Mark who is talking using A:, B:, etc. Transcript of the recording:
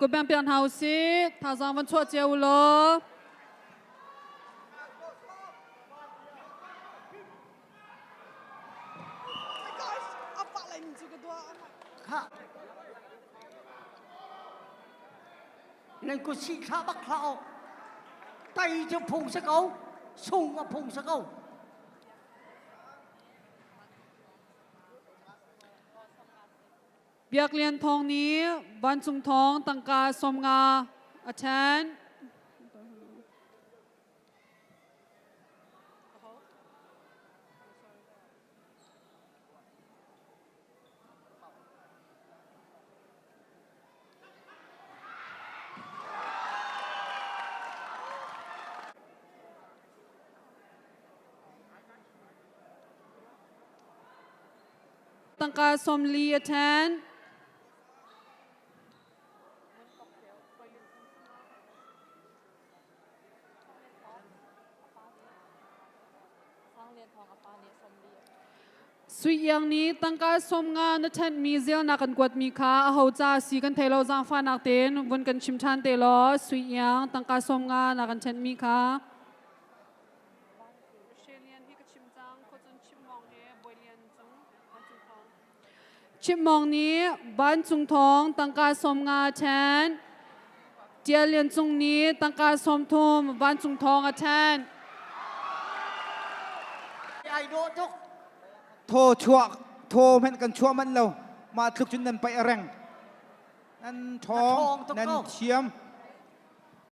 A: Kut beng piak hna usih. Thazaang van chuah cio u law.
B: Nan kut si thla bak hlah awk. Tai cu phung si ko. Sung a phung si ko.
A: Biak Lian Thawng nih Vancung Thawng tangka 50 a ṭhen. Tangka 40 a ṭhen. Sui Iang nih tangka 50 na ṭhenhmi zel na kan kuatmi kha aho ca si kan thei lo zaangfahnak tein vun kan chim ṭhan te law Sui Iang tangka 50 na kan ṭhenhmi kha. Chim Mawng nih Vancung Thawng tangka 50 ṭhen. Tial Lian Cung nih tangka 30 Vancung Thawng a ṭhen.
B: Ai dawh tuk.
C: Thaw chuah thaw hmanh kan chuah manh lo. Mah tluk cun nan paih a reng. Nan ṭhawng, nan thiam.